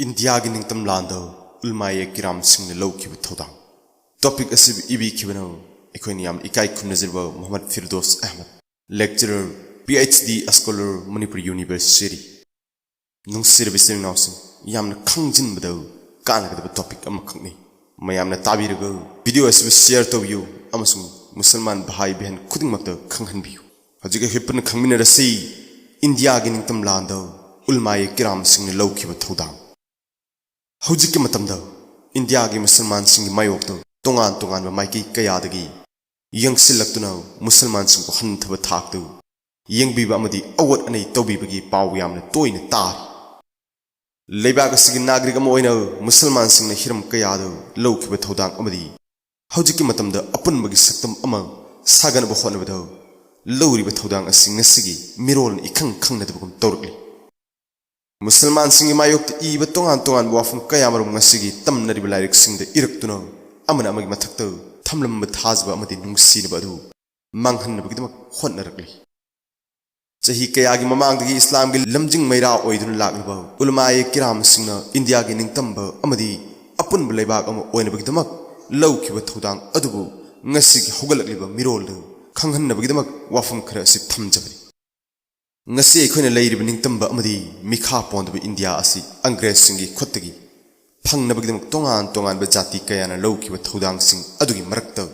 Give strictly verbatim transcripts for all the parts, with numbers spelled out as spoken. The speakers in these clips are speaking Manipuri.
ꯏꯟꯗꯤꯌꯥꯒꯤ ꯅꯤꯡꯇꯝ ꯂꯥꯟꯗ ꯎꯜꯃꯥꯌꯦ ꯀꯤꯔꯥꯝꯁꯤꯡꯅ ꯂꯧꯈꯤꯕ ꯊꯧꯗꯥꯡ꯫ Topic ꯑꯁꯤ ꯏꯕꯤꯈꯤꯕꯅ ꯑꯩꯈꯣꯏꯅ ꯌꯥꯝꯅ ꯏꯀꯥꯏ ꯈꯨꯝꯅꯖꯔꯕ Mohammad ꯐꯤꯔꯗꯣꯁ Ahmad, Lecturer, P H D Scholar, Manipur University꯫ ꯅꯨꯡꯁꯤꯔꯕ ꯏꯆꯤꯜ ꯏꯅꯥꯎꯁꯤꯡ, ꯌꯥꯝꯅ ꯈꯪꯖꯤꯟꯕꯗ ꯀꯥꯟꯅꯒꯗꯕ topic ꯑꯃꯈꯛꯅꯤ꯫ ꯃꯌꯥꯝꯅ ꯇꯥꯕꯤꯔꯒ video ꯑꯁꯤꯕꯨ share ꯇꯧꯕꯤꯌꯨ ꯑꯃꯁꯨꯡ ꯃꯨꯁꯜꯃꯥꯟ ꯚꯥꯏ ꯕꯍꯟ ꯈꯨꯗꯤꯡꯃꯛꯇ ꯈꯪꯍꯟꯕꯤꯌꯨ꯫ ꯍꯧꯖꯤꯛ ꯑꯩꯈꯣꯏ ꯄꯨꯟꯅ ꯈꯪꯃꯤꯟꯅꯔꯁꯤ, ꯏꯟꯗꯤꯌꯥꯒꯤ ꯅꯤꯡꯇꯝ ꯂꯥꯟꯗ ꯎꯜꯃꯥꯌꯦ ꯀꯤꯔꯥꯝꯁꯤꯡꯅ ꯂꯧꯈꯤꯕ ꯊꯧꯗꯥꯡ꯫ ꯍꯧꯖꯤꯛꯀꯤ ꯃꯇꯝꯗ ꯏꯟꯗꯤꯌꯥꯒꯤ ꯃꯨꯁꯜꯃꯥꯟꯁꯤꯡꯒꯤ ꯃꯥꯌꯣꯛꯇ ꯇꯣꯉꯥꯟ ꯇꯣꯉꯥꯟꯕ ꯃꯥꯏꯀꯩ ꯀꯌꯥꯗꯒꯤ ꯌꯦꯡꯁꯤꯜꯂꯛꯇꯨꯅ ꯃꯨꯁꯜꯃꯥꯟꯁꯤꯡꯕꯨ ꯍꯟꯊꯕ ꯊꯥꯛꯇ ꯌꯦꯡꯕꯤꯕ ꯑꯃꯗꯤ ꯑꯋꯣꯠ ꯑꯅꯩ ꯇꯧꯕꯤꯕꯒꯤ ꯄꯥꯎ ꯌꯥꯝꯅ ꯇꯣꯏꯅ ꯇꯥꯔꯤ꯫ ꯂꯩꯕꯥꯛ ꯑꯁꯤꯒꯤ ꯅꯥꯒꯔꯤꯛ ꯑꯃ ꯑꯣꯏꯅ ꯃꯨꯁꯜꯃꯥꯟꯁꯤꯡꯅ ꯍꯤꯔꯝ ꯀꯌꯥꯗ ꯂꯧꯈꯤꯕ ꯊꯧꯗꯥꯡ ꯑꯃꯗꯤ ꯍꯧꯖꯤꯛꯀꯤ ꯃꯇꯝꯗ ꯑꯄꯨꯟꯕꯒꯤ ꯁꯛꯇꯝ ꯑꯃ ꯁꯥꯒꯠꯅꯕ ꯍꯣꯠꯅꯕꯗ ꯂꯧꯔꯤꯕ ꯊꯧꯗꯥꯡ ꯑꯁꯤ ꯉꯁꯤꯒꯤ ꯃꯤꯔꯣꯜꯅ ꯏꯈꯪ ꯈꯪꯅꯗꯕꯒꯨꯝ ꯇꯧꯔꯛꯂꯤ꯫ ꯃꯨꯁꯜꯃꯥꯟꯁꯤꯡꯒꯤ ꯃꯥꯌꯣꯛꯇ ꯏꯕ ꯇꯣꯉꯥꯟ ꯇꯣꯉꯥꯟꯕ ꯋꯥꯐꯝ ꯀꯌꯥꯃꯔꯨꯝ ꯉꯁꯤꯒꯤ ꯇꯝꯅꯔꯤꯕ ꯂꯥꯏꯔꯤꯛꯁꯤꯡꯗ ꯏꯔꯛꯇꯨꯅ ꯑꯃꯅ ꯑꯃꯒꯤ ꯃꯊꯛꯇ ꯊꯝꯂꯝꯕ ꯊꯥꯖꯕ ꯑꯃꯗꯤ ꯅꯨꯡꯁꯤꯅꯕ ꯑꯗꯨ ꯃꯥꯡꯍꯟꯅꯕꯒꯤꯗꯃꯛ ꯍꯣꯠꯅꯔꯛꯂꯤ꯫ ꯆꯍꯤ ꯀꯌꯥꯒꯤ ꯃꯃꯥꯡꯗꯒꯤ ꯏꯁꯂꯥꯝꯒꯤ ꯂꯝꯖꯤꯡ ꯃꯩꯔꯥ ꯑꯣꯏꯗꯨꯅ ꯂꯥꯛꯂꯤꯕ ꯎꯂꯃꯥꯌꯦ ꯀꯤꯔꯥꯝꯁꯤꯡꯅ ꯏꯟꯗꯤꯌꯥꯒꯤ ꯅꯤꯡꯇꯝꯕ ꯑꯃꯗꯤ ꯑꯄꯨꯟꯕ ꯂꯩꯕꯥꯛ ꯑꯃ ꯑꯣꯏꯅꯕꯒꯤꯗꯃꯛ ꯂꯧꯈꯤꯕ ꯊꯧꯗꯥꯡ ꯑꯗꯨꯕꯨ ꯉꯁꯤꯒꯤ ꯍꯧꯒꯠꯂꯛꯂꯤꯕ ꯃꯤꯔꯣꯜꯗ ꯈꯪꯍꯟꯅꯕꯒꯤꯗꯃꯛ ꯋꯥꯐꯝ ꯈꯔ ꯑꯁꯤ ꯊꯝꯖꯕꯅꯤ꯫ ꯉꯁꯤ ꯑꯩꯈꯣꯏꯅ ꯂꯩꯔꯤꯕ ꯅꯤꯡꯇꯝꯕ ꯑꯃꯗꯤ ꯃꯤꯈꯥ ꯄꯣꯟꯗꯕ ꯏꯟꯗꯤꯌꯥ ꯑꯁꯤ ꯑꯪꯒ꯭ꯔꯦꯖꯁꯤꯡꯒꯤ ꯈꯨꯠꯇꯒꯤ ꯐꯪꯅꯕꯒꯤꯗꯃꯛ ꯇꯣꯉꯥꯟ ꯇꯣꯉꯥꯟꯕ ꯖꯥꯇꯤ ꯀꯌꯥꯅ ꯂꯧꯈꯤꯕ ꯊꯧꯗꯥꯡꯁꯤꯡ ꯑꯗꯨꯒꯤ ꯃꯔꯛꯇ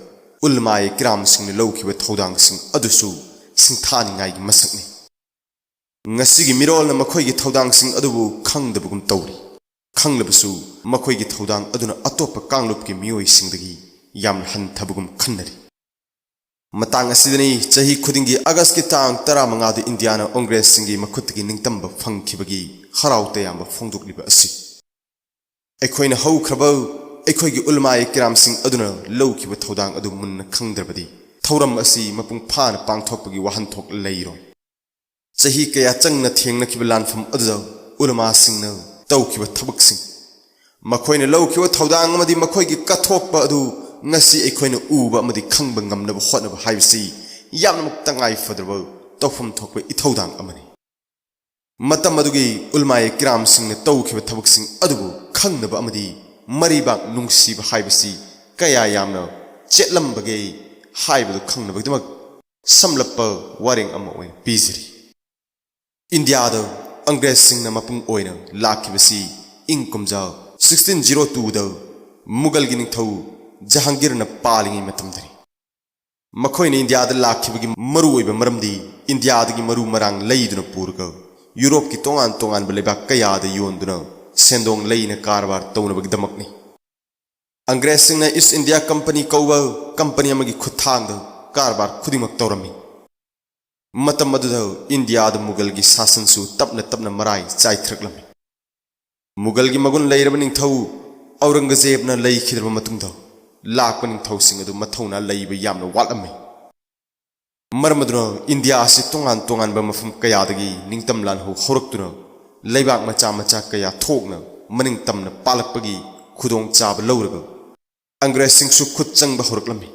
ꯎꯂꯃꯥꯌꯦ ꯀꯤꯔꯥꯝꯁꯤꯡꯅ ꯂꯧꯈꯤꯕ ꯊꯧꯗꯥꯡꯁꯤꯡ ꯑꯗꯨꯁꯨ ꯁꯤꯡꯊꯥꯅꯤꯡꯉꯥꯏꯒꯤ ꯃꯁꯛꯅꯤ꯫ ꯉꯁꯤꯒꯤ ꯃꯤꯔꯣꯜꯅ ꯃꯈꯣꯏꯒꯤ ꯊꯧꯗꯥꯡꯁꯤꯡ ꯑꯗꯨꯕꯨ ꯈꯪꯗꯕꯒꯨꯝ ꯇꯧꯔꯤ꯫ ꯈꯪꯂꯕꯁꯨ ꯃꯈꯣꯏꯒꯤ ꯊꯧꯗꯥꯡ ꯑꯗꯨꯅ ꯑꯇꯣꯞꯄ ꯀꯥꯡꯂꯨꯞꯀꯤ ꯃꯤꯑꯣꯏꯁꯤꯡꯗꯒꯤ ꯌꯥꯝꯅ ꯍꯟꯊꯕꯒꯨꯝ ꯈꯟꯅꯔꯤ꯫ ꯃꯇꯥꯡ ꯑꯁꯤꯗꯅꯤ ꯆꯍꯤ ꯈꯨꯗꯤꯡꯒꯤ ꯑꯥꯒꯁꯀꯤ ꯇꯥꯡ ꯇꯔꯥꯃꯉꯥꯗ ꯏꯟꯗꯤꯌꯥꯅ ꯑꯪꯒ꯭ꯔꯦꯖꯁꯤꯡꯒꯤ ꯃꯈꯨꯠꯇꯒꯤ ꯅꯤꯡꯇꯝꯕ ꯐꯪꯈꯤꯕꯒꯤ ꯍꯔꯥꯎ ꯇꯌꯥꯝꯕ ꯐꯣꯡꯗꯣꯛꯂꯤꯕ ꯑꯁꯤ꯫ ꯑꯩꯈꯣꯏꯅ ꯍꯧꯈ꯭ꯔꯕ ꯑꯩꯈꯣꯏꯒꯤ ꯎꯂꯃꯥꯌꯦ ꯀꯤꯔꯥꯝꯁꯤꯡ ꯑꯗꯨꯅ ꯂꯧꯈꯤꯕ ꯊꯧꯗꯥꯡ ꯑꯗꯨ ꯃꯨꯟꯅ ꯈꯪꯗ꯭ꯔꯕꯗꯤ ꯊꯧꯔꯝ ꯑꯁꯤ ꯃꯄꯨꯡ ꯐꯥꯅ ꯄꯥꯡꯊꯣꯛꯄꯒꯤ ꯋꯥꯍꯟꯊꯣꯛ ꯂꯩꯔꯣꯏ꯫ ꯆꯍꯤ ꯀꯌꯥ ꯆꯪꯅ ꯊꯦꯡꯅꯈꯤꯕ ꯂꯥꯟꯐꯝ ꯑꯗꯨꯗ ꯎꯂꯃꯥꯁꯤꯡꯅ ꯇꯧꯈꯤꯕ ꯊꯕꯛꯁꯤꯡ, ꯃꯈꯣꯏꯅ ꯂꯧꯈꯤꯕ ꯊꯧꯗꯥꯡ ꯑꯃꯗꯤ ꯃꯈꯣꯏꯒꯤ ꯀꯠꯊꯣꯛꯄ ꯑꯗꯨ ꯉꯁꯤ ꯑꯩꯈꯣꯏꯅ ꯎꯕ ꯑꯃꯗꯤ ꯈꯪꯕ ꯉꯝꯅꯕ ꯍꯣꯠꯅꯕ ꯍꯥꯏꯕꯁꯤ ꯌꯥꯝꯅꯃꯛ ꯇꯉꯥꯏ ꯐꯗ꯭ꯔꯕ ꯇꯧꯐꯝ ꯊꯣꯛꯄ ꯏꯊꯧꯗꯥꯡ ꯑꯃꯅꯤ꯫ ꯃꯇꯝ ꯑꯗꯨꯒꯤ ꯎꯂꯃꯥꯌꯦ ꯀꯤꯔꯥꯝꯁꯤꯡꯅ ꯇꯧꯈꯤꯕ ꯊꯕꯛꯁꯤꯡ ꯑꯗꯨꯕꯨ ꯈꯪꯅꯕ ꯑꯃꯗꯤ ꯃꯔꯩꯕꯥꯛ ꯅꯨꯡꯁꯤꯕ ꯍꯥꯏꯕꯁꯤ ꯀꯌꯥ ꯌꯥꯝꯅ ꯆꯦꯠꯂꯝꯕꯒꯦ ꯍꯥꯏꯕꯗꯨ ꯈꯪꯅꯕꯒꯤꯗꯃꯛ ꯁꯝꯂꯞꯄ ꯋꯥꯔꯦꯡ ꯑꯃ ꯑꯣꯏꯅ ꯄꯤꯖꯔꯤ꯫ ꯏꯟꯗꯤꯌꯥꯗ ꯑꯪꯒ꯭ꯔꯦꯖꯁꯤꯡꯅ ꯃꯄꯨꯡ ꯑꯣꯏꯅ ꯂꯥꯛꯈꯤꯕꯁꯤ ꯏꯪ ꯀꯨꯝꯖꯥ ꯁꯤꯛꯁꯇꯤꯟ ꯖꯤꯔꯣ ꯇꯨꯗ ꯃꯨꯒꯜꯒꯤ ꯅꯤꯡꯊꯧ ꯖꯍꯥꯡꯒꯤꯔꯅ ꯄꯥꯜꯂꯤꯉꯩ ꯃꯇꯝꯗꯅꯤ꯫ ꯃꯈꯣꯏꯅ ꯏꯟꯗꯤꯌꯥꯗ ꯂꯥꯛꯈꯤꯕꯒꯤ ꯃꯔꯨꯑꯣꯏꯕ ꯃꯔꯝꯗꯤ ꯏꯟꯗꯤꯌꯥꯗꯒꯤ ꯃꯔꯨ ꯃꯔꯥꯡ ꯂꯩꯗꯨꯅ ꯄꯨꯔꯒ ꯌꯨꯔꯣꯞꯀꯤ ꯇꯣꯉꯥꯟ ꯇꯣꯉꯥꯟꯕ ꯂꯩꯕꯥꯛ ꯀꯌꯥꯗ ꯌꯣꯟꯗꯨꯅ ꯁꯦꯟꯗꯣꯡ ꯂꯩꯅ ꯀꯔꯕꯥꯔ ꯇꯧꯅꯕꯒꯤꯗꯃꯛꯅꯤ꯫ ꯑꯪꯒ꯭ꯔꯦꯖꯁꯤꯡꯅ ꯏꯁ ꯏꯟꯗꯤꯌꯥ ꯀꯝꯄꯅꯤ ꯀꯧꯕ ꯀꯝꯄꯅꯤ ꯑꯃꯒꯤ ꯈꯨꯠꯊꯥꯡꯗ ꯀꯔꯕꯥꯔ ꯈꯨꯗꯤꯡꯃꯛ ꯇꯧꯔꯝꯃꯤ꯫ ꯃꯇꯝ ꯑꯗꯨꯗ ꯏꯟꯗꯤꯌꯥꯗ ꯃꯨꯒꯜꯒꯤ ꯁꯥꯁꯟꯁꯨ ꯇꯞꯅ ꯇꯞꯅ ꯃꯔꯥꯏ ꯆꯥꯏꯊꯔꯛꯂꯝꯃꯤ꯫ ꯃꯨꯒꯜꯒꯤ ꯃꯒꯨꯟ ꯂꯩꯔꯕ ꯅꯤꯡꯊꯧ ꯑꯧꯔꯪꯒꯖꯦꯕꯅ ꯂꯩꯈꯤꯗ꯭ꯔꯕ ꯃꯇꯨꯡꯗ ꯂꯥꯛꯄ ꯅꯤꯡꯊꯧꯁꯤꯡ ꯑꯗꯨ ꯃꯊꯧꯅꯥ ꯂꯩꯕ ꯌꯥꯝꯅ ꯋꯥꯠꯂꯝꯃꯤ꯫ ꯃꯔꯝ ꯑꯗꯨꯅ ꯏꯟꯗꯤꯌꯥ ꯑꯁꯤ ꯇꯣꯉꯥꯟ ꯇꯣꯉꯥꯟꯕ ꯃꯐꯝ ꯀꯌꯥꯗꯒꯤ ꯅꯤꯡꯇꯝ ꯂꯥꯟꯍꯧ ꯍꯧꯔꯛꯇꯨꯅ ꯂꯩꯕꯥꯛ ꯃꯆꯥ ꯃꯆꯥ ꯀꯌꯥ ꯊꯣꯛꯅ ꯃꯅꯤꯡ ꯇꯝꯅ ꯄꯥꯜꯂꯛꯄꯒꯤ ꯈꯨꯗꯣꯡꯆꯥꯕ ꯂꯧꯔꯒ ꯑꯪꯒ꯭ꯔꯦꯖꯁꯤꯡꯁꯨ ꯈꯨꯠ ꯆꯪꯕ ꯍꯧꯔꯛꯂꯝꯃꯤ꯫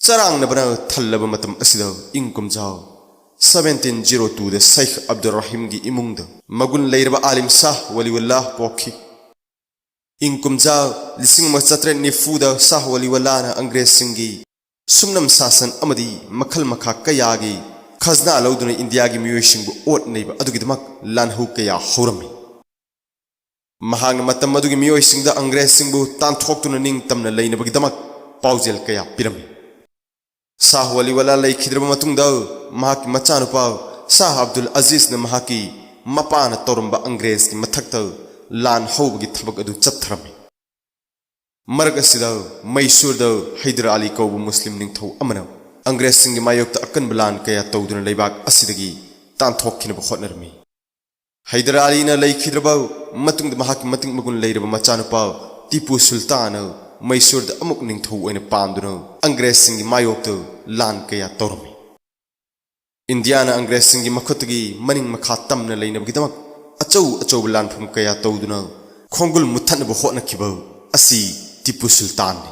ꯆꯔꯥꯡꯅꯕꯅ ꯊꯜꯂꯕ ꯃꯇꯝ ꯑꯁꯤꯗ ꯏꯪ ꯀꯨꯝꯖꯥ ꯁꯕꯦꯟꯇꯤꯟ ꯖꯤꯔꯣ ꯇꯨꯗ ꯁꯩꯈ ꯑꯕꯗꯨꯔ ꯔꯍꯤꯝꯒꯤ ꯏꯃꯨꯡꯗ ꯃꯒꯨꯟ ꯂꯩꯔꯕ ꯑꯥꯂꯤꯝ ꯁꯥꯍ ꯋꯥꯂꯤꯎꯜꯂꯥꯍ ꯄꯣꯛꯈꯤ꯫ ꯏꯪ ꯀꯨꯝꯖꯥ ꯂꯤꯁꯤꯡ ꯑꯃ ꯆꯥꯇ꯭ꯔꯦꯠ ꯅꯤꯐꯨꯗ ꯁꯥꯍ ꯋꯥꯂꯤꯎꯜꯂꯥꯍꯅ ꯑꯪꯒ꯭ꯔꯦꯖꯁꯤꯡꯒꯤ ꯁꯨꯝꯅꯝ ꯁꯥꯁꯟ ꯑꯃꯗꯤ ꯃꯈꯜ ꯃꯈꯥ ꯀꯌꯥꯒꯤ ꯈꯖꯅꯥ ꯂꯧꯗꯨꯅ ꯏꯟꯗꯤꯌꯥꯒꯤ ꯃꯤꯑꯣꯏꯁꯤꯡꯕꯨ ꯑꯣꯠ ꯅꯩꯕ ꯑꯗꯨꯒꯤꯗꯃꯛ ꯂꯥꯟꯍꯧ ꯀꯌꯥ ꯍꯧꯔꯝꯃꯤ꯫ ꯃꯍꯥꯛꯅ ꯃꯇꯝ ꯑꯗꯨꯒꯤ ꯃꯤꯑꯣꯏꯁꯤꯡꯗ ꯑꯪꯒ꯭ꯔꯦꯖꯁꯤꯡꯕꯨ ꯇꯥꯟꯊꯣꯛꯇꯨꯅ ꯅꯤꯡꯇꯝꯅ ꯂꯩꯅꯕꯒꯤꯗꯃꯛ ꯄꯥꯎꯖꯦꯜ ꯀꯌꯥ ꯄꯤꯔꯝꯃꯤ꯫ ꯁꯥꯍ ꯋꯥꯂꯤꯋꯥꯂꯥ ꯂꯩꯈꯤꯗ꯭ꯔꯕ ꯃꯇꯨꯡꯗ ꯃꯍꯥꯛꯀꯤ ꯃꯆꯥꯅꯨꯄꯥ ꯁꯥꯍ ꯑꯕꯗꯨꯜ ꯑꯖꯤꯖꯅ ꯃꯍꯥꯛꯀꯤ ꯃꯄꯥꯅ ꯇꯧꯔꯝꯕ ꯑꯪꯒ꯭ꯔꯦꯖꯀꯤ ꯃꯊꯛꯇ ꯂꯥꯟ ꯍꯧꯕꯒꯤ ꯊꯕꯛ ꯑꯗꯨ ꯆꯠꯊꯔꯝꯃꯤ꯫ ꯃꯔꯛ ꯑꯁꯤꯗ ꯃꯩꯁꯨꯔꯗ ꯍꯩꯗꯔ ꯑꯂꯤ ꯀꯧꯕ ꯃꯨꯁꯂꯤꯝ ꯅꯤꯡꯊꯧ ꯑꯃꯅ ꯑꯪꯒ꯭ꯔꯦꯖꯁꯤꯡꯒꯤ ꯃꯥꯌꯣꯛꯇ ꯑꯀꯟꯕ ꯂꯥꯟ ꯀꯌꯥ ꯇꯧꯗꯨꯅ ꯂꯩꯕꯥꯛ ꯑꯁꯤꯗꯒꯤ ꯇꯥꯟꯊꯣꯛꯈꯤꯅꯕ ꯍꯣꯠꯅꯔꯝꯃꯤ꯫ ꯍꯩꯗꯔ ꯑꯂꯤꯅ ꯂꯩꯈꯤꯗ꯭ꯔꯕ ꯃꯇꯨꯡꯗ ꯃꯍꯥꯛꯀꯤ ꯃꯇꯤꯛ ꯃꯒꯨꯟ ꯂꯩꯔꯕ ꯃꯆꯥꯅꯨꯄꯥ ꯇꯤꯄꯨ ꯁꯨꯜꯇꯥꯟꯅ ꯃꯩꯁꯨꯔꯗ ꯑꯃꯨꯛ ꯅꯤꯡꯊꯧ ꯑꯣꯏꯅ ꯄꯥꯟꯗꯨꯅ ꯑꯪꯒ꯭ꯔꯦꯖꯁꯤꯡꯒꯤ ꯃꯥꯌꯣꯛꯇ ꯂꯥꯟ ꯀꯌꯥ ꯇꯧꯔꯝꯃꯤ꯫ ꯏꯟꯗꯤꯌꯥꯅ ꯑꯪꯒ꯭ꯔꯦꯖꯁꯤꯡꯒꯤ ꯃꯈꯨꯠꯇꯒꯤ ꯃꯅꯤꯡ ꯃꯈꯥ ꯇꯝꯅ ꯂꯩꯅꯕꯒꯤꯗꯃꯛ ꯑꯆꯧ ꯑꯆꯧꯕ ꯂꯥꯟꯐꯝ ꯀꯌꯥ ꯇꯧꯗꯨꯅ ꯈꯣꯡꯒꯨꯜ ꯃꯨꯠꯊꯠꯅꯕ ꯍꯣꯠꯅꯈꯤꯕ ꯑꯁꯤ ꯇꯤꯄꯨ ꯁꯨꯜꯇꯥꯟꯅꯤ꯫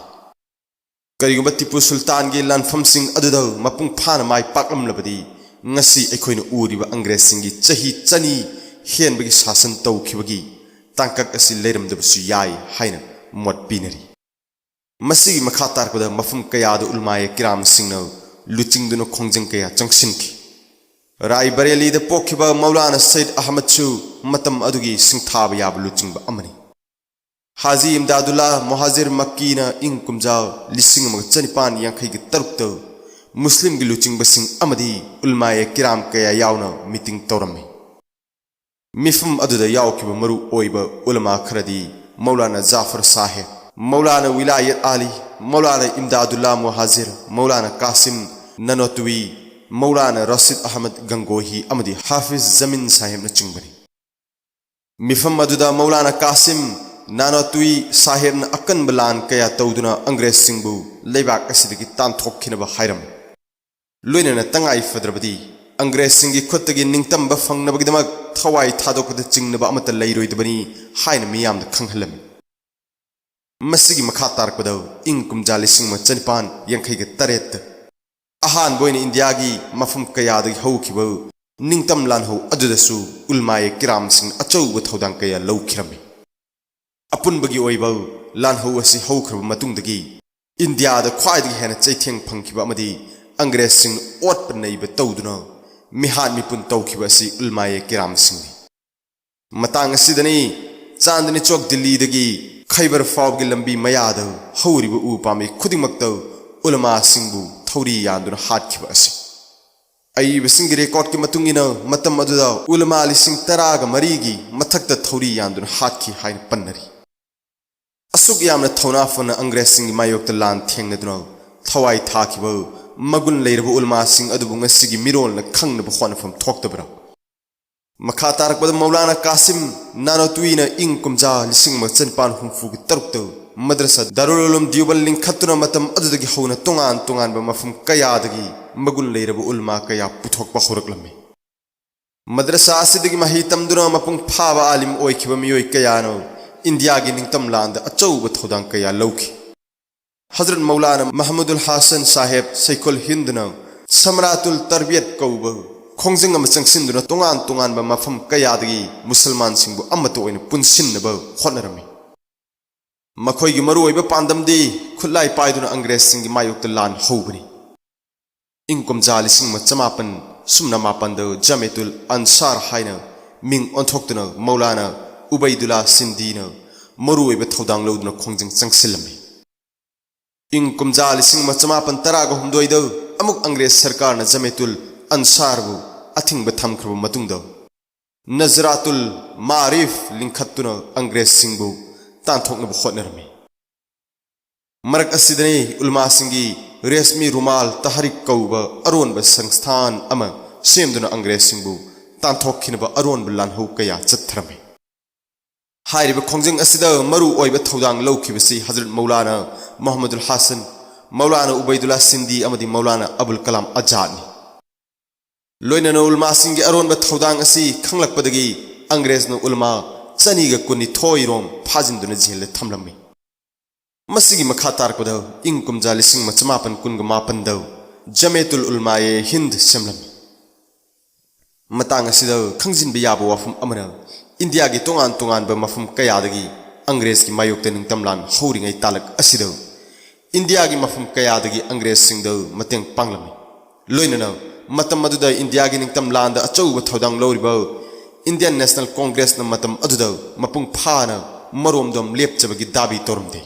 ꯀꯔꯤꯒꯨꯝꯕ ꯇꯤꯄꯨ ꯁꯨꯜꯇꯥꯟꯒꯤ ꯂꯥꯟꯐꯝꯁꯤꯡ ꯑꯗꯨꯗ ꯃꯄꯨꯡ ꯐꯥꯅ ꯃꯥꯏ ꯄꯥꯛꯂꯝꯂꯕꯗꯤ ꯉꯁꯤ ꯑꯩꯈꯣꯏꯅ ꯎꯔꯤꯕ ꯑꯪꯒ꯭ꯔꯦꯖꯁꯤꯡꯒꯤ ꯆꯍꯤ ꯆꯅꯤ ꯍꯦꯟꯕꯒꯤ ꯁꯥꯁꯟ ꯇꯧꯈꯤꯕꯒꯤ ꯇꯥꯡꯀꯛ ꯑꯁꯤ ꯂꯩꯔꯝꯗꯕꯁꯨ ꯌꯥꯏ ꯍꯥꯏꯅ ꯃꯣꯠ ꯄꯤꯅꯔꯤ꯫ ꯃꯁꯤꯒꯤ ꯃꯈꯥ ꯇꯥꯔꯛꯄꯗ ꯃꯐꯝ ꯀꯌꯥꯗ ꯎꯂꯃꯥꯌꯦ ꯀꯤꯔꯥꯝꯁꯤꯡꯅ ꯂꯨꯆꯤꯡꯗꯨꯅ ꯈꯣꯡꯖꯪ ꯀꯌꯥ ꯆꯪꯁꯤꯟꯈꯤ꯫ ꯔꯥꯏ ꯕꯔꯦꯂꯤꯗ ꯄꯣꯛꯈꯤꯕ ꯃꯧꯂꯥꯅꯥ ꯁꯌꯤꯗ ꯑꯍꯃꯗꯁꯨ ꯃꯇꯝ ꯑꯗꯨꯒꯤ ꯁꯤꯡꯊꯥꯕ ꯌꯥꯕ ꯂꯨꯆꯤꯡꯕ ꯑꯃꯅꯤ꯫ ꯍꯥꯖꯤ ꯏꯝꯗꯥꯗꯨꯜꯂꯥ ꯃꯨꯍꯥꯖꯤꯔ ꯃꯛꯀꯤꯅ ꯏꯪ ꯀꯨꯝꯖꯥ ꯂꯤꯁꯤꯡ ꯑꯃꯒ ꯆꯅꯤꯄꯥꯟ ꯌꯥꯡꯈꯩꯒ ꯇꯔꯨꯛꯇ ꯃꯨꯁꯂꯤꯝꯒꯤ ꯂꯨꯆꯤꯡꯕꯁꯤꯡ ꯑꯃꯗꯤ ꯎꯂꯃꯥꯌꯦ ꯀꯤꯔꯥꯝ ꯀꯌꯥ ꯌꯥꯎꯅ ꯃꯤꯇꯤꯡ ꯇꯧꯔꯝꯃꯤ꯫ ꯃꯤꯐꯝ ꯑꯗꯨꯗ ꯌꯥꯎꯈꯤꯕ ꯃꯔꯨ ꯑꯣꯏꯕ ꯎꯂꯃꯥ ꯈꯔꯗꯤ ꯃꯧꯂꯥꯅꯥ ꯖꯥꯐꯔ ꯁꯥꯍꯦꯕ, ꯃꯧꯂꯥꯅꯥ ꯋꯤꯂꯥꯌꯠ ꯑꯥꯂꯤ, ꯃꯧꯂꯥꯅꯥ ꯏꯝꯗꯥꯗꯨꯜꯂꯥ ꯃꯨꯍꯥꯖꯤꯔ, ꯃꯧꯂꯥꯅꯥ ꯀꯥꯁꯤꯝ ꯅꯥꯅꯣꯇꯨꯋꯤ, ꯃꯧꯂꯥꯅꯥ ꯔꯥꯁꯤꯗ ꯑꯍꯃꯗ ꯒꯪꯒꯣꯍꯤ ꯑꯃꯗꯤ ꯍꯥꯐꯤꯖ ꯖꯃꯤꯟ ꯁꯥꯍꯦꯕꯅꯆꯤꯡꯕꯅꯤ꯫ ꯃꯤꯐꯝ ꯑꯗꯨꯗ ꯃꯧꯂꯥꯅꯥ ꯀꯥꯁꯤꯝ ꯅꯥꯅꯣꯇꯨꯋꯤ ꯁꯥꯍꯦꯕꯅ ꯑꯀꯟꯕ ꯂꯥꯟ ꯀꯌꯥ ꯇꯧꯗꯨꯅ ꯑꯪꯒ꯭ꯔꯦꯖꯁꯤꯡꯕꯨ ꯂꯩꯕꯥꯛ ꯑꯁꯤꯗꯒꯤ ꯇꯥꯟꯊꯣꯛꯈꯤꯅꯕ ꯍꯥꯏꯔꯝꯃꯤ꯫ ꯂꯣꯏꯅꯅ ꯇꯉꯥꯏ ꯐꯗ꯭ꯔꯕꯗꯤ ꯑꯪꯒ꯭ꯔꯦꯖꯁꯤꯡꯒꯤ ꯈꯨꯠꯇꯒꯤ ꯅꯤꯡꯇꯝꯕ ꯐꯪꯅꯕꯒꯤꯗꯃꯛ ꯊꯋꯥꯏ ꯊꯥꯗꯣꯛꯄꯗ ꯆꯤꯡꯅꯕ ꯑꯃꯠꯇ ꯂꯩꯔꯣꯏꯗꯕꯅꯤ ꯍꯥꯏꯅ ꯃꯤꯌꯥꯝꯗ ꯈꯪꯍꯜꯂꯝꯃꯤ꯫ ꯃꯁꯤꯒꯤ ꯃꯈꯥ ꯇꯥꯔꯛꯄꯗ ꯏꯪ ꯀꯨꯝꯖꯥ ꯂꯤꯁꯤꯡ ꯑꯃ ꯆꯅꯤꯄꯥꯟ ꯌꯥꯡꯈꯩꯒ ꯇꯔꯦꯠꯇ ꯑꯍꯥꯟꯕ ꯑꯣꯏꯅ ꯏꯟꯗꯤꯌꯥꯒꯤ ꯃꯐꯝ ꯀꯌꯥꯗꯒꯤ ꯍꯧꯈꯤꯕ ꯅꯤꯡꯇꯝ ꯂꯥꯟꯍꯧ ꯑꯗꯨꯗꯁꯨ ꯎꯂꯃꯥꯌꯦ ꯀꯤꯔꯥꯝꯁꯤꯡꯅ ꯑꯆꯧꯕ ꯊꯧꯗꯥꯡ ꯀꯌꯥ ꯂꯧꯈꯤꯔꯝꯃꯤ꯫ ꯑꯄꯨꯟꯕꯒꯤ ꯑꯣꯏꯕ ꯂꯥꯟꯍꯧ ꯑꯁꯤ ꯍꯧꯈ꯭ꯔꯕ ꯃꯇꯨꯡꯗꯒꯤ ꯏꯟꯗꯤꯌꯥꯗ ꯈ꯭ꯋꯥꯏꯗꯒꯤ ꯍꯦꯟꯅ ꯆꯩꯊꯦꯡ ꯐꯪꯈꯤꯕ ꯑꯃꯗꯤ ꯑꯪꯒ꯭ꯔꯦꯖꯁꯤꯡꯅ ꯑꯣꯠꯄ ꯅꯩꯕ ꯇꯧꯗꯨꯅ ꯃꯤꯍꯥꯠ ꯃꯤꯄꯨꯟ ꯇꯧꯈꯤꯕ ꯑꯁꯤ ꯎꯂꯃꯥꯌꯦ ꯀꯤꯔꯥꯝꯁꯤꯡꯅꯤ꯫ ꯃꯇꯥꯡ ꯑꯁꯤꯗꯅꯤ ꯆꯥꯟꯗꯅꯤ ꯆꯧꯛ ꯗꯤꯜꯂꯤꯗꯒꯤ ꯈꯩꯕꯔ ꯐꯥꯎꯕꯒꯤ ꯂꯝꯕꯤ ꯃꯌꯥꯗ ꯍꯧꯔꯤꯕ ꯎ ꯄꯥꯝꯕꯤ ꯈꯨꯗꯤꯡꯃꯛꯇ ꯎꯂꯃꯥꯁꯤꯡꯕꯨ ꯊꯧꯔꯤ ꯌꯥꯟꯗꯨꯅ ꯍꯥꯠꯈꯤꯕ ꯑꯁꯤ꯫ ꯑꯏꯕꯁꯤꯡꯒꯤ ꯔꯦꯀꯣꯔꯗꯀꯤ ꯃꯇꯨꯡ ꯏꯟꯅ ꯃꯇꯝ ꯑꯗꯨꯗ ꯎꯂꯃꯥ ꯂꯤꯁꯤꯡ ꯇꯔꯥꯒ ꯃꯔꯤꯒꯤ ꯃꯊꯛꯇ ꯊꯧꯔꯤ ꯌꯥꯟꯗꯨꯅ ꯍꯥꯠꯈꯤ ꯍꯥꯏꯅ ꯄꯟꯅꯔꯤ꯫ ꯑꯁꯨꯛ ꯌꯥꯝꯅ ꯊꯧꯅꯥ ꯐꯅ ꯑꯪꯒ꯭ꯔꯦꯖꯁꯤꯡꯒꯤ ꯃꯥꯌꯣꯛꯇ ꯂꯥꯟ ꯊꯦꯡꯅꯗꯨꯅ ꯊꯋꯥꯏ ꯊꯥꯈꯤꯕ ꯃꯒꯨꯟ ꯂꯩꯔꯕ ꯎꯂꯃꯥꯁꯤꯡ ꯑꯗꯨꯕꯨ ꯉꯁꯤꯒꯤ ꯃꯤꯔꯣꯜꯅ ꯈꯪꯅꯕ ꯍꯣꯠꯅꯐꯝ ꯊꯣꯛꯇꯕ꯭ꯔꯥ? ꯃꯈꯥ ꯇꯥꯔꯛꯄꯗ ꯃꯧꯂꯥꯅꯥ ꯀꯥꯁꯤꯝ ꯅꯥꯅꯣꯇꯨꯋꯤꯅ ꯏꯪ ꯀꯨꯝꯖꯥ ꯂꯤꯁꯤꯡ ꯑꯃ ꯆꯅꯤꯄꯥꯟ ꯍꯨꯝꯐꯨꯒ ꯇꯔꯨꯛꯇ ꯃꯗ꯭ꯔꯁꯥ ꯗꯥꯔꯨꯜ ꯎꯂꯨꯝ ꯗꯤꯌꯣꯕꯟ ꯂꯤꯡꯈꯠꯇꯨꯅ ꯃꯇꯝ ꯑꯗꯨꯗꯒꯤ ꯍꯧꯅ ꯇꯣꯉꯥꯟ ꯇꯣꯉꯥꯟꯕ ꯃꯐꯝ ꯀꯌꯥꯗꯒꯤ ꯃꯒꯨꯟ ꯂꯩꯔꯕ ꯎꯂꯃꯥ ꯀꯌꯥ ꯄꯨꯊꯣꯛꯄ ꯍꯧꯔꯛꯂꯝꯃꯤ꯫ ꯃꯗ꯭ꯔꯁꯥ ꯑꯁꯤꯗꯒꯤ ꯃꯍꯩ ꯇꯝꯗꯨꯅ ꯃꯄꯨꯡ ꯐꯥꯕ ꯑꯥꯂꯤꯝ ꯑꯣꯏꯈꯤꯕ ꯃꯤꯑꯣꯏ ꯀꯌꯥꯅ ꯏꯟꯗꯤꯌꯥꯒꯤ ꯅꯤꯡꯇꯝ ꯂꯥꯟꯗ ꯑꯆꯧꯕ ꯊꯧꯗꯥꯡ ꯀꯌꯥ ꯂꯧꯈꯤ꯫ ꯍꯖꯔꯠ ꯃꯧꯂꯥꯅꯥ ꯃꯍꯃꯨꯗꯨꯜ ꯍꯥꯁꯟ ꯁꯥꯍꯦꯕ ꯁꯩꯈꯨꯜ ꯍꯤꯟꯗꯅ ꯁꯝꯔꯥꯇꯨꯜ ꯇꯔꯕꯤꯌꯠ ꯀꯧꯕ ꯈꯣꯡꯖꯪ ꯑꯃ ꯆꯪꯁꯤꯟꯗꯨꯅ ꯇꯣꯉꯥꯟ ꯇꯣꯉꯥꯟꯕ ꯃꯐꯝ ꯀꯌꯥꯗꯒꯤ ꯃꯨꯁꯜꯃꯥꯟꯁꯤꯡꯕꯨ ꯑꯃꯠꯇ ꯑꯣꯏꯅ ꯄꯨꯟꯁꯤꯟꯅꯕ ꯍꯣꯠꯅꯔꯝꯃꯤ꯫ ꯃꯈꯣꯏꯒꯤ ꯃꯔꯨꯑꯣꯏꯕ ꯄꯥꯟꯗꯝꯗꯤ ꯈꯨꯠꯂꯥꯏ ꯄꯥꯏꯗꯨꯅ ꯑꯪꯒ꯭ꯔꯦꯖꯁꯤꯡꯒꯤ ꯃꯥꯌꯣꯛꯇ ꯂꯥꯟ ꯍꯧꯕꯅꯤ꯫ ꯏꯪ ꯀꯨꯝꯖꯥ ꯂꯤꯁꯤꯡ ꯑꯃ ꯆꯃꯥꯄꯟ ꯁꯨꯞꯅ ꯃꯥꯄꯟꯗ ꯖꯃꯦꯇꯨꯜ ꯑꯟꯁꯥꯔ ꯍꯥꯏꯅ ꯃꯤꯡ ꯑꯣꯟꯊꯣꯛꯇꯨꯅ ꯃꯧꯂꯥꯅꯥ ꯎꯕꯩꯗꯨꯜꯂꯥ ꯁꯤꯟꯗꯤꯅ ꯃꯔꯨꯑꯣꯏꯕ ꯊꯧꯗꯥꯡ ꯂꯧꯗꯨꯅ ꯈꯣꯡꯖꯪ ꯆꯪꯁꯤꯜꯂꯝꯃꯤ꯫ ꯏꯪ ꯀꯨꯝꯖꯥ ꯂꯤꯁꯤꯡ ꯑꯃ ꯆꯃꯥꯄꯟ ꯇꯔꯥꯒ ꯍꯨꯝꯗꯣꯏꯗ ꯑꯃꯨꯛ ꯑꯪꯒ꯭ꯔꯦꯖ ꯁꯔꯀꯥꯔꯅ ꯖꯃꯦꯇꯨꯜ ꯑꯟꯁꯥꯔꯕꯨ ꯑꯊꯤꯡꯕ ꯊꯝꯈ꯭ꯔꯕ ꯃꯇꯨꯡꯗ ꯅꯖꯔꯥꯇꯨꯜ ꯃꯥꯔꯤꯐ ꯂꯤꯡꯈꯠꯇꯨꯅ ꯑꯪꯒ꯭ꯔꯦꯖꯁꯤꯡꯕꯨ ꯇꯥꯟꯊꯣꯛꯅꯕ ꯍꯣꯠꯅꯔꯝꯃꯤ꯫ ꯃꯔꯛ ꯑꯁꯤꯗꯅꯤ ꯎꯂꯃꯥꯁꯤꯡꯒꯤ ꯔꯦꯁꯃꯤ ꯔꯨꯃꯥꯜ ꯇꯍꯔꯤꯛ ꯀꯧꯕ ꯑꯔꯣꯟꯕ ꯁꯪꯁꯊꯥꯟ ꯑꯃ ꯁꯦꯝꯗꯨꯅ ꯑꯪꯒ꯭ꯔꯦꯖꯁꯤꯡꯕꯨ ꯇꯥꯟꯊꯣꯛꯈꯤꯅꯕ ꯑꯔꯣꯟꯕ ꯂꯥꯟꯍꯧ ꯀꯌꯥ ꯆꯠꯊꯔꯝꯃꯤ꯫ ꯍꯥꯏꯔꯤꯕ ꯈꯣꯡꯖꯪ ꯑꯁꯤꯗ ꯃꯔꯨ ꯑꯣꯏꯕ ꯊꯧꯗꯥꯡ ꯂꯧꯈꯤꯕꯁꯤ ꯍꯖꯔꯠ ꯃꯧꯂꯥꯅꯥ ꯃꯨꯍꯝꯃꯗꯨꯜ ꯍꯥꯁꯟ, ꯃꯧꯂꯥꯅꯥ ꯎꯕꯩꯗꯨꯜꯂꯥ ꯁꯤꯟꯗꯤ ꯑꯃꯗꯤ ꯃꯧꯂꯥꯅꯥ ꯑꯕꯨꯜ ꯀꯂꯥꯝ ꯑꯖꯥꯗꯅꯤ꯫ ꯂꯣꯏꯅꯅ ꯎꯂꯃꯥꯁꯤꯡꯒꯤ ꯑꯔꯣꯟꯕ ꯊꯧꯗꯥꯡ ꯑꯁꯤ ꯈꯪꯂꯛꯄꯗꯒꯤ ꯑꯪꯒ꯭ꯔꯦꯖꯅ ꯎꯂꯃꯥ ꯆꯅꯤꯒ ꯀꯨꯟꯅꯤꯊꯣꯏ ꯔꯣꯝ ꯐꯥꯖꯤꯟꯗꯨꯅ ꯖꯦꯜꯗ ꯊꯝꯂꯝꯃꯤ꯫ ꯃꯁꯤꯒꯤ ꯃꯈꯥ ꯇꯥꯔꯛꯄꯗ ꯏꯪ ꯀꯨꯝꯖꯥ ꯂꯤꯁꯤꯡ ꯑꯃ ꯆꯃꯥꯄꯟ ꯀꯨꯟꯒ ꯃꯥꯄꯟꯗ ꯖꯃꯦꯇꯨꯜ ꯎꯂꯃꯥꯌꯦ ꯍꯤꯟꯗ ꯁꯦꯝꯂꯝꯃꯤ꯫ ꯃꯇꯥꯡ ꯑꯁꯤꯗ ꯈꯪꯖꯤꯟꯕ ꯌꯥꯕ ꯋꯥꯐꯝ ꯑꯃꯅ, ꯏꯟꯗꯤꯌꯥꯒꯤ ꯇꯣꯉꯥꯟ ꯇꯣꯉꯥꯟꯕ ꯃꯐꯝ ꯀꯌꯥꯗꯒꯤ ꯑꯪꯒ꯭ꯔꯦꯖꯀꯤ ꯃꯥꯌꯣꯛꯇ ꯅꯤꯡꯇꯝ ꯂꯥꯟ ꯍꯧꯔꯤꯉꯩ ꯇꯥꯂꯛ ꯑꯁꯤꯗ ꯏꯟꯗꯤꯌꯥꯒꯤ ꯃꯐꯝ ꯀꯌꯥꯗꯒꯤ ꯑꯪꯒ꯭ꯔꯦꯖꯁꯤꯡꯗ ꯃꯇꯦꯡ ꯄꯥꯡꯂꯝꯃꯤ꯫ ꯂꯣꯏꯅꯅ ꯃꯇꯝ ꯑꯗꯨꯗ ꯏꯟꯗꯤꯌꯥꯒꯤ ꯅꯤꯡꯇꯝ ꯂꯥꯟꯗ ꯑꯆꯧꯕ ꯊꯧꯗꯥꯡ ꯂꯧꯔꯤꯕ ꯏꯟꯗꯤꯌꯟ ꯅꯦꯁꯅꯦꯜ ꯀꯣꯡꯒ꯭ꯔꯦꯁꯅ ꯃꯇꯝ ꯑꯗꯨꯗ ꯃꯄꯨꯡ ꯐꯥꯅ ꯃꯔꯣꯝꯗꯣꯝ ꯂꯦꯞꯆꯕꯒꯤ ꯗꯥꯕꯤ ꯇꯧꯔꯝꯗꯦ꯫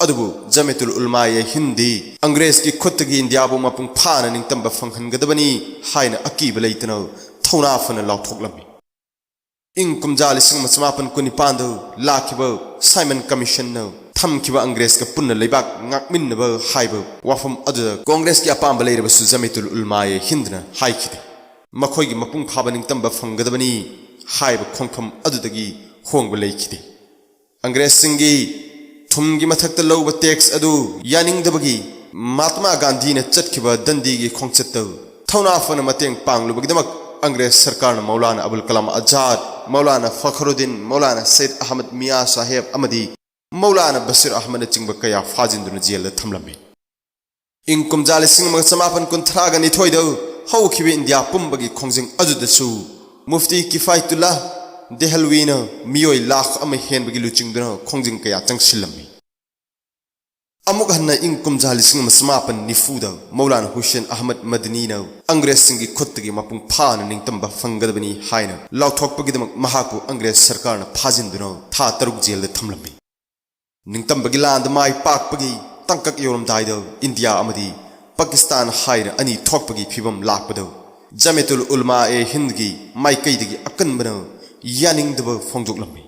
ꯑꯗꯨꯕꯨ ꯖꯃꯦꯇꯨꯜ ꯎꯂꯃꯥꯌꯦ ꯍꯤꯟꯗꯤ ꯑꯪꯒ꯭ꯔꯦꯖꯀꯤ ꯈꯨꯠꯇꯒꯤ ꯏꯟꯗꯤꯌꯥꯕꯨ ꯃꯄꯨꯡ ꯐꯥꯅ ꯅꯤꯡꯇꯝꯕ ꯐꯪꯍꯟꯒꯗꯕꯅꯤ ꯍꯥꯏꯅ ꯑꯀꯤꯕ ꯂꯩꯇꯅ ꯊꯧꯅꯥ ꯐꯅ ꯂꯥꯎꯊꯣꯛꯂꯝꯃꯤ꯫ ꯏꯪ ꯀꯨꯝꯖꯥ ꯂꯤꯁꯤꯡ ꯑꯃ ꯆꯃꯥꯄꯟ ꯀꯨꯟꯅꯤꯄꯥꯟꯗ ꯂꯥꯛꯈꯤꯕ ꯁꯥꯏꯃꯟ ꯀꯃꯤꯁꯟꯅ ꯊꯝꯈꯤꯕ ꯑꯪꯒ꯭ꯔꯦꯖꯀ ꯄꯨꯟꯅ ꯂꯩꯕꯥꯛ ꯉꯥꯛꯃꯤꯟꯅꯕ ꯍꯥꯏꯕ ꯋꯥꯐꯝ ꯑꯗꯨꯗ ꯀꯣꯡꯒ꯭ꯔꯦꯁꯀꯤ ꯑꯄꯥꯝꯕ ꯂꯩꯔꯕꯁꯨ ꯖꯃꯦꯇꯨꯜ ꯎꯂꯃꯥꯌꯦ ꯍꯤꯟꯗꯅ ꯍꯥꯏꯈꯤꯗꯦ꯫ ꯃꯈꯣꯏꯒꯤ ꯃꯄꯨꯡ ꯐꯥꯕ ꯅꯤꯡꯇꯝꯕ ꯐꯪꯒꯗꯕꯅꯤ ꯍꯥꯏꯕ ꯈꯣꯡꯐꯝ ꯑꯗꯨꯗꯒꯤ ꯍꯣꯡꯕ ꯂꯩꯈꯤꯗꯦ꯫ ꯑꯪꯒ꯭ꯔꯦꯖꯁꯤꯡꯒꯤ ꯊꯨꯝꯒꯤ ꯃꯊꯛꯇ ꯂꯧꯕ ꯇꯦꯛꯁ ꯑꯗꯨ ꯌꯥꯅꯤꯡꯗꯕꯒꯤ ꯃꯍꯥꯠꯃꯥ ꯒꯥꯟꯙꯤꯅ ꯆꯠꯈꯤꯕ ꯗꯟꯗꯤꯒꯤ ꯈꯣꯡꯆꯠꯇ ꯊꯧꯅꯥ ꯐꯅ ꯃꯇꯦꯡ ꯄꯥꯡꯂꯨꯕꯒꯤꯗꯃꯛ ꯑꯪꯒ꯭ꯔꯦꯖ ꯁꯔꯀꯥꯔꯅ ꯃꯧꯂꯥꯅꯥ ꯑꯕꯨꯜ ꯀꯂꯥꯝ ꯑꯖꯥꯗ, ꯃꯧꯂꯥꯅꯥ ꯐꯈꯔꯨꯗꯤꯟ, ꯃꯧꯂꯥꯅꯥ ꯁꯩꯗ ꯑꯍꯃꯗ ꯃꯤꯌꯥ ꯁꯥꯍꯦꯕ ꯑꯃꯗꯤ ꯃꯧꯂꯥꯅꯥ ꯕꯁꯤꯔ ꯑꯍꯃꯗꯅꯆꯤꯡꯕ ꯀꯌꯥ ꯐꯥꯖꯤꯟꯗꯨꯅ ꯖꯦꯜꯗ ꯊꯝꯂꯝꯃꯤ꯫ ꯏꯪ ꯀꯨꯝꯖꯥ ꯂꯤꯁꯤꯡ ꯑꯃꯒ ꯆꯃꯥꯄꯟ ꯀꯨꯟꯊ꯭ꯔꯥꯒ ꯅꯤꯊꯣꯏꯗ ꯍꯧꯈꯤꯕ ꯏꯟꯗꯤꯌꯥ ꯄꯨꯝꯕꯒꯤ ꯈꯣꯡꯖꯪ ꯑꯗꯨꯗꯁꯨ ꯃꯨꯐꯇꯤ ꯀꯤꯐꯥꯏꯇꯨꯜꯂꯥ ꯗꯦꯍꯜꯋꯤꯅ ꯃꯤꯑꯣꯏ ꯂꯥꯈ ꯑꯃ ꯍꯦꯟꯕꯒꯤ ꯂꯨꯆꯤꯡꯗꯨꯅ ꯈꯣꯡꯖꯪ ꯀꯌꯥ ꯆꯪꯁꯤꯜꯂꯝꯃꯤ꯫ ꯑꯃꯨꯛ ꯍꯟꯅ ꯏꯪ ꯀꯨꯝꯖꯥ ꯂꯤꯁꯤꯡ ꯑꯃ ꯆꯃꯥꯄꯟ ꯅꯤꯐꯨꯗ ꯃꯧꯂꯥꯅꯥ ꯍꯨꯁꯦꯟ ꯑꯍꯃꯗ ꯃꯗꯅꯤꯅ ꯑꯪꯒ꯭ꯔꯦꯖꯁꯤꯡꯒꯤ ꯈꯨꯠꯇꯒꯤ ꯃꯄꯨꯡ ꯐꯥꯅ ꯅꯤꯡꯇꯝꯕ ꯐꯪꯒꯗꯕꯅꯤ ꯍꯥꯏꯅ ꯂꯥꯎꯊꯣꯛꯄꯒꯤꯗꯃꯛ ꯃꯍꯥꯛꯄꯨ ꯑꯪꯒ꯭ꯔꯦꯖ ꯁꯔꯀꯥꯔꯅ ꯐꯥꯖꯤꯟꯗꯨꯅ ꯊꯥ ꯇꯔꯨꯛ ꯖꯦꯜꯗ ꯊꯝꯂꯝꯃꯤ꯫ ꯅꯤꯡꯇꯝꯕꯒꯤ ꯂꯥꯟꯗ ꯃꯥꯏ ꯄꯥꯛꯄꯒꯤ ꯇꯥꯡꯀꯛ ꯌꯧꯔꯝꯗꯥꯏꯗ ꯏꯟꯗꯤꯌꯥ ꯑꯃꯗꯤ ꯄꯥꯀꯤꯁꯇꯥꯟ ꯍꯥꯏꯅ ꯑꯅꯤ ꯊꯣꯛꯄꯒꯤ ꯐꯤꯕꯝ ꯂꯥꯛꯄꯗ ꯖꯃꯤꯌꯥꯇꯨꯜ ꯎꯂꯃꯥ ꯑꯦ ꯍꯤꯟꯗꯒꯤ ꯃꯥꯏꯀꯩꯗꯒꯤ ꯑꯀꯟꯕꯅ ꯌꯥꯅꯤꯡꯗꯕ ꯐꯣꯡꯗꯣꯛꯂꯝꯃꯤ꯫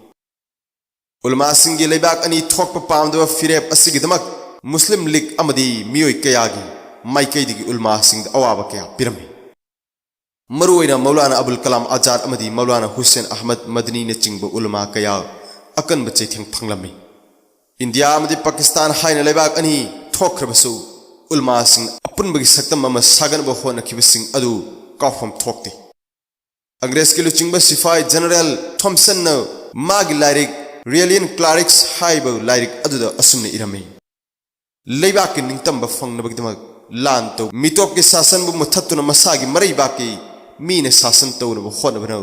ꯎꯂꯃꯥꯁꯤꯡꯒꯤ ꯂꯩꯕꯥꯛ ꯑꯅꯤ ꯊꯣꯛꯄ ꯄꯥꯝꯗꯕ ꯐꯤꯔꯦꯞ ꯑꯁꯤꯒꯤꯗꯃꯛ ꯃꯨꯁꯂꯤꯝ ꯂꯤꯒ ꯑꯃꯗꯤ ꯃꯤꯑꯣꯏ ꯀꯌꯥꯒꯤ ꯃꯥꯏꯀꯩꯗꯒꯤ ꯎꯂꯃꯥꯁꯤꯡꯗ ꯑꯋꯥꯕ ꯀꯌꯥ ꯄꯤꯔꯝꯃꯤ꯫ ꯃꯔꯨꯑꯣꯏꯅ ꯃꯧꯂꯥꯅꯥ ꯑꯕꯨꯜ ꯀꯂꯥꯝ ꯑꯖꯥꯗ ꯑꯃꯗꯤ ꯃꯧꯂꯥꯅꯥ ꯍꯨꯁꯦꯟ ꯑꯍꯃꯗ ꯃꯗꯅꯤꯅꯆꯤꯡꯕ ꯎꯂꯃꯥ ꯀꯌꯥ ꯑꯀꯟꯕ ꯆꯩꯊꯦꯡ ꯐꯪꯂꯝꯃꯤ꯫ ꯏꯟꯗꯤꯌꯥ ꯑꯃꯗꯤ ꯄꯥꯀꯤꯁꯇꯥꯟ ꯍꯥꯏꯅ ꯂꯩꯕꯥꯛ ꯑꯅꯤ ꯊꯣꯛꯈ꯭ꯔꯕꯁꯨ ꯎꯂꯃꯥꯁꯤꯡ ꯑꯄꯨꯟꯕꯒꯤ ꯁꯛꯇꯝ ꯑꯃ ꯁꯥꯒꯠꯅꯕ ꯍꯣꯠꯅꯈꯤꯕꯁꯤꯡ ꯑꯗꯨ ꯀꯥꯎꯐꯝ ꯊꯣꯛꯇꯦ꯫ ꯑꯪꯒ꯭ꯔꯦꯖꯀꯤ ꯂꯨꯆꯤꯡꯕ ꯁꯤꯐꯥꯏ ꯖꯦꯅꯔꯦꯜ ꯊꯣꯝꯁꯟꯅ ꯃꯥꯒꯤ ꯂꯥꯏꯔꯤꯛ ꯔꯦꯂꯤꯌꯟ ꯀ꯭ꯂꯥꯔꯤꯛꯁ ꯍꯥꯏꯕ ꯂꯥꯏꯔꯤꯛ ꯑꯗꯨꯗ ꯑꯁꯨꯝꯅ ꯏꯔꯝꯃꯤ: "ꯂꯩꯕꯥꯛꯀꯤ ꯅꯤꯡꯇꯝꯕ ꯐꯪꯅꯕꯒꯤꯗꯃꯛ ꯂꯥꯟ ꯇꯧ, ꯃꯤꯇꯣꯞꯀꯤ ꯁꯥꯁꯟꯕꯨ ꯃꯨꯊꯠꯇꯨꯅ ꯃꯁꯥꯒꯤ ꯃꯔꯩꯕꯥꯛꯀꯤ ꯃꯤꯅ ꯁꯥꯁꯟ ꯇꯧꯅꯕ ꯍꯣꯠꯅꯕꯅ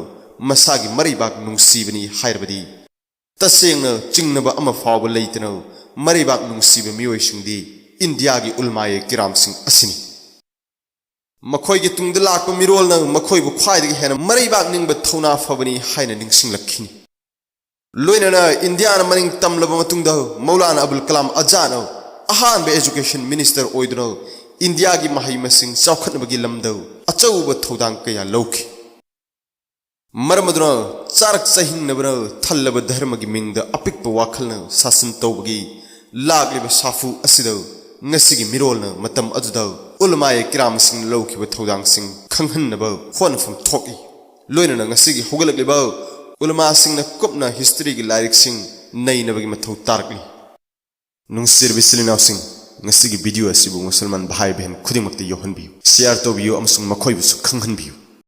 ꯃꯁꯥꯒꯤ ꯃꯔꯩꯕꯥꯛ ꯅꯨꯡꯁꯤꯕꯅꯤ ꯍꯥꯏꯔꯕꯗꯤ, ꯇꯁꯦꯡꯅ ꯆꯤꯡꯅꯕ ꯑꯃ ꯐꯥꯎꯕ ꯂꯩꯇꯅ ꯃꯔꯩꯕꯥꯛ ꯅꯨꯡꯁꯤꯕ ꯃꯤꯑꯣꯏꯁꯤꯡꯗꯤ ꯏꯟꯗꯤꯌꯥꯒꯤ ꯎꯂꯃꯥꯌꯦ ꯀꯤꯔꯥꯝꯁꯤꯡ ꯑꯁꯤꯅꯤ꯫ ꯃꯈꯣꯏꯒꯤ ꯇꯨꯡꯗ ꯂꯥꯛꯄ ꯃꯤꯔꯣꯜꯅ ꯃꯈꯣꯏꯕꯨ ꯈ꯭ꯋꯥꯏꯗꯒꯤ ꯍꯦꯟꯅ ꯃꯔꯩꯕꯥꯛ ꯅꯤꯡꯕ ꯊꯧꯅꯥ ꯐꯕꯅꯤ ꯍꯥꯏꯅ ꯅꯤꯡꯁꯤꯡꯂꯛꯈꯤꯅꯤ"꯫ ꯂꯣꯏꯅꯅ ꯏꯟꯗꯤꯌꯥꯅ ꯃꯅꯤꯡ ꯇꯝꯂꯕ ꯃꯇꯨꯡꯗ ꯃꯧꯂꯥꯅꯥ ꯑꯕꯨꯜ ꯀꯂꯥꯝ ꯑꯖꯥꯗꯅ ꯑꯍꯥꯟꯕ education minister ꯑꯣꯏꯗꯨꯅ ꯏꯟꯗꯤꯌꯥꯒꯤ ꯃꯍꯩ ꯃꯁꯤꯡ ꯆꯥꯎꯈꯠꯅꯕꯒꯤ ꯂꯝꯗ ꯑꯆꯧꯕ ꯊꯧꯗꯥꯡ ꯀꯌꯥ ꯂꯧꯈꯤ꯫ ꯃꯔꯝ ꯑꯗꯨꯅ ꯆꯥꯔꯛ ꯆꯥꯍꯤꯡꯅꯕꯅ ꯊꯜꯂꯕ ꯙꯔꯃꯒꯤ ꯃꯤꯡꯗ ꯑꯄꯤꯛꯄ ꯋꯥꯈꯜꯅ ꯁꯥꯁꯟ ꯇꯧꯕꯒꯤ ꯂꯥꯛꯂꯤꯕ ꯁꯥꯐꯨ ꯑꯁꯤꯗ ꯉꯁꯤꯒꯤ ꯃꯤꯔꯣꯜꯅ ꯃꯇꯝ ꯑꯗꯨꯗ ꯎꯂꯃꯥꯌꯦ ꯀꯤꯔꯥꯝꯁꯤꯡꯅ ꯂꯧꯈꯤꯕ ꯊꯧꯗꯥꯡꯁꯤꯡ ꯈꯪꯍꯟꯅꯕ ꯍꯣꯠꯅꯐꯝ ꯊꯣꯛꯏ꯫ ꯂꯣꯏꯅꯅ ꯉꯁꯤꯒꯤ ꯍꯧꯒꯠꯂꯛꯂꯤꯕ ꯎꯂꯃꯥꯁꯤꯡꯅ ꯀꯨꯞꯅ historyꯒꯤ ꯂꯥꯏꯔꯤꯛꯁꯤꯡ ꯅꯩꯅꯕꯒꯤ ꯃꯊꯧ ꯇꯥꯔꯛꯂꯤ꯫ ꯅꯨꯡꯁꯤꯔꯕ ꯏꯆꯤꯜ ꯏꯅꯥꯎꯁꯤꯡ, ꯉꯁꯤꯒꯤ video ꯑꯁꯤꯕꯨ ꯃꯨꯁꯜꯃꯥꯟ ꯚꯥꯏ ꯕꯍꯟ ꯈꯨꯗꯤꯡꯃꯛꯇ ꯌꯧꯍꯟꯕꯤꯌꯨ, share ꯇꯧꯕꯤꯌꯨ ꯑꯃꯁꯨꯡ ꯃꯈꯣꯏꯕꯨꯁꯨ ꯈꯪꯍꯟꯕꯤꯌꯨ꯫